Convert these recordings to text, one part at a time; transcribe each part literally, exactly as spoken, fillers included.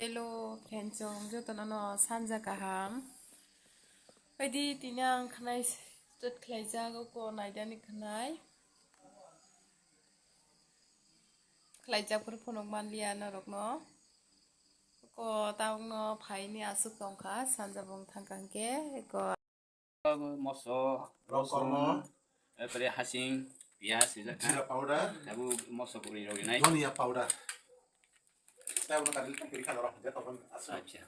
Hello, friends, chwng jotono no sanja kaham. Baidi tini ang khnai start khlaijak, oko naidani khnai. Khlaijak phuru phunuk manliya norokno. Oko tabukno phaini aswk tongkha, sanja bung thangkha hwnkhe, eko. Moso, Rok rosun, kormo. Erpore hasing, piyaj, rijak kha. Jira powder. Abo moso kwrwi rok rinai. Dhoniya powder. Tei abono kari kiri kha norok, je tokon aswk. Acha.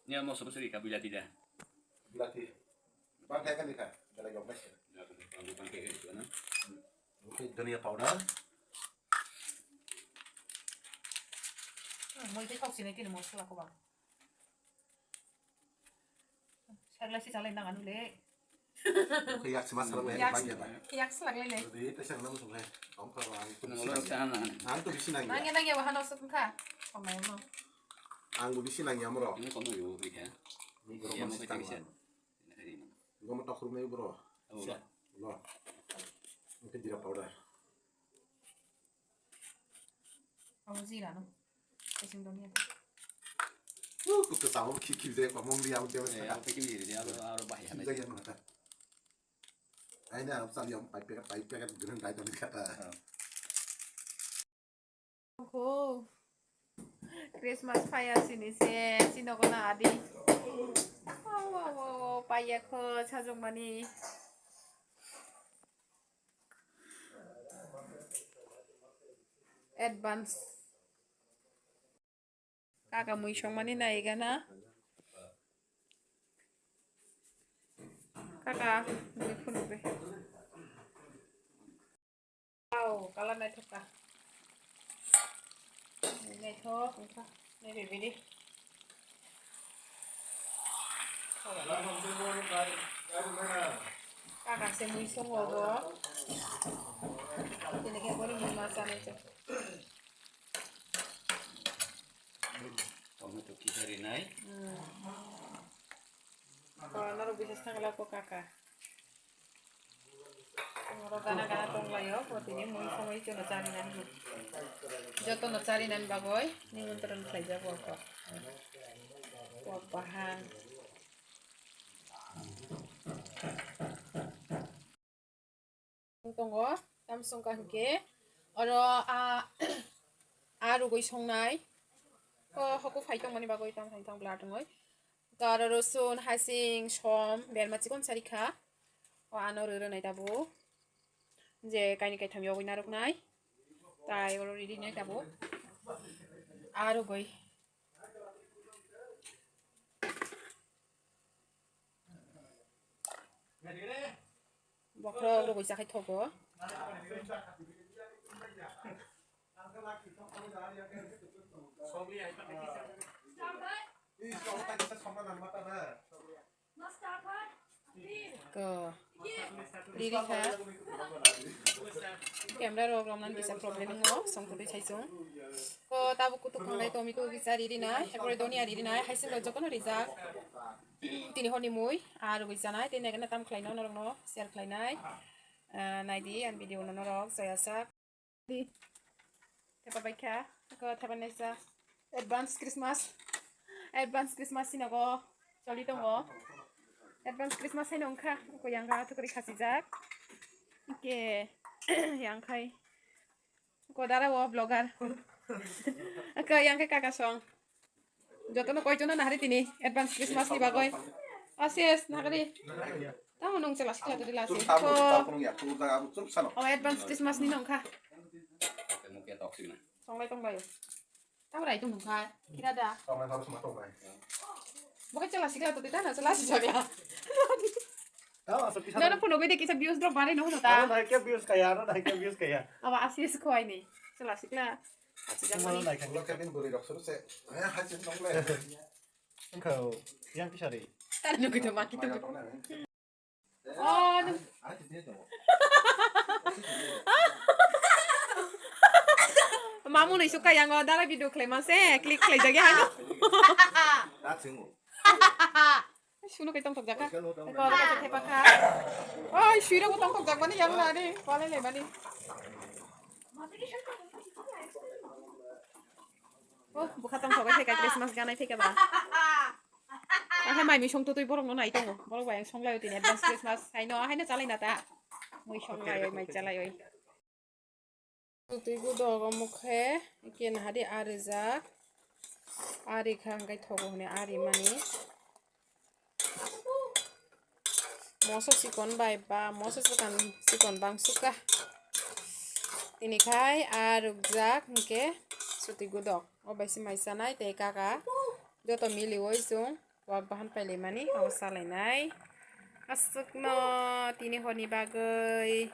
Niya moso bwswk rikha bilati da. Bilati. Bang khai kani kha, belai yok nai se. Bang khai kani kha na. Oke, dhoniya powder. Mui tei kok sinai tini moso lako bang. Sagla si chalai nang anu le. Khe yak sima salang lai, yak, bang ya ba. Yak salang lai le. Jadi, tesa nang sung hai. Tong kha ang tu bisi nang ya. Ang tu bisi nang ya. Nang ya, nang ya, wahano sung kha. Tong nai mo. Ang tu bisi nang ya moro. Ini kono yo, bika. Ini boro ya, masi tang. Ini kari. Gomo tokhrum nai boro. Oh, lo. Lo. Ini jira powder. Abo jira no. Kasing doni ya. Uh, kutu tahu kiki je komong dia dia. Eh, apa kiki dia, dia, apa, apa bahaya. Jaga yang mana? Aina, sal yang pakai pakai gerang kai doni kata. Ko. Christmas phaiya sini se, sini ko na adi. Wow, wow, wow, wow, paiya ko sajong mani. Advance. Kaka mui songmani nai gana. Kaka mui phunuk de. Wow, color naithok ka. Naithok wngkha. Nai beberi. Kaka se mui songo bo. Tini khe bori mui ma chanai chwng. Tomato kisa rinai. Hmm. Ko norok bisas thangla ko kaka. Oro gana gana tonglaio, bo tini mui somoi jotono charinani, jotono charinani bagwi nimontron khlaijago oko. Kok bahan. Tongo, tamsongkha hinkhe oro a, a rugwi songnai. Ko hoko phai tongmani bagwi tam hai tong bla tongoi. Karo rosun, hasing, som, berma chikon sari kha. O ano rw rwnai tabuk. Je kaini kaitham yogwi narwknai. Tai oro riri nai tabuk. Aro goi. Bokhorok rwgwi chakhai thogo. Ko riri kha. Camera rok romnani kisa problem wngo, songthorwi sai chwng. Ko tabuk kutuk khanglai tomi ko kisa riri nai, erpore donia riri nai, hai swngo jotono rijak. Tini horni mui, ah, rwgwi chanai, tei naikhe tam khlaino norokno share khlainai. Ah, naidi ang video no norok, joya sak. Di. Thepa bai kha, ko thepa naisa. Advance Christmas. Advance Christmas sinago choli tongo. Advance Christmas haino wngkha, ko yang ga thukri khasijak. Ke yang khai. Ko dara o vlogger. Ko yang khai kaka song. Jotono koichona nahari tini advance Christmas ni bagwi. Ases nahari. Tamo nung chela sikla tadi lasi. Ko. Oh, advance Christmas ni nongkha. Songlai tonglaio. Tamo rai tong nongkha. Kira da. Bokai chela sikla tadi tana chela sikla. Nono phunugwi de kisa views drop bare no hono ta. Aro naikhe views kaya, aro naikhe views kaya. Aba asis khoi ni. Chela sikla. Asis Tomorrow jani. Naikhe. Lo kevin buri rok suru se. Haya hajin nongle. Engkau yang kisari. Tadi nugui to maki to. Oh, no. Mamu nai suka yang o dara video khlai ma se click khlai jagi ha. Suno kai tongthok jaka. Ko ro ka thepa kha. Oi, suira ko tongthok jak mani yang na ni. Wale le mani. Oh, bukha tongthok Theka Christmas ganai theka ba. Ahai mai mui song tutui borok no nai tongo. Borok bai ang song lai tini advance Christmas. Hai no, hai no chalai na ta. Mui song lai, mai chalai oi. Twi gudok omo khe kena hadi arijak. Ari kha hwnkhe thogo hwnwi ari mani. Moso chikon bai ba moso chikon chikon bang sukha. Tini khai arukjak hwnkhe suti gudok. O bai se mai chanai tei kaka. Joto miliwi chwng wak bahan pailaimani abo salainai. Aswkno tini horni bagwi.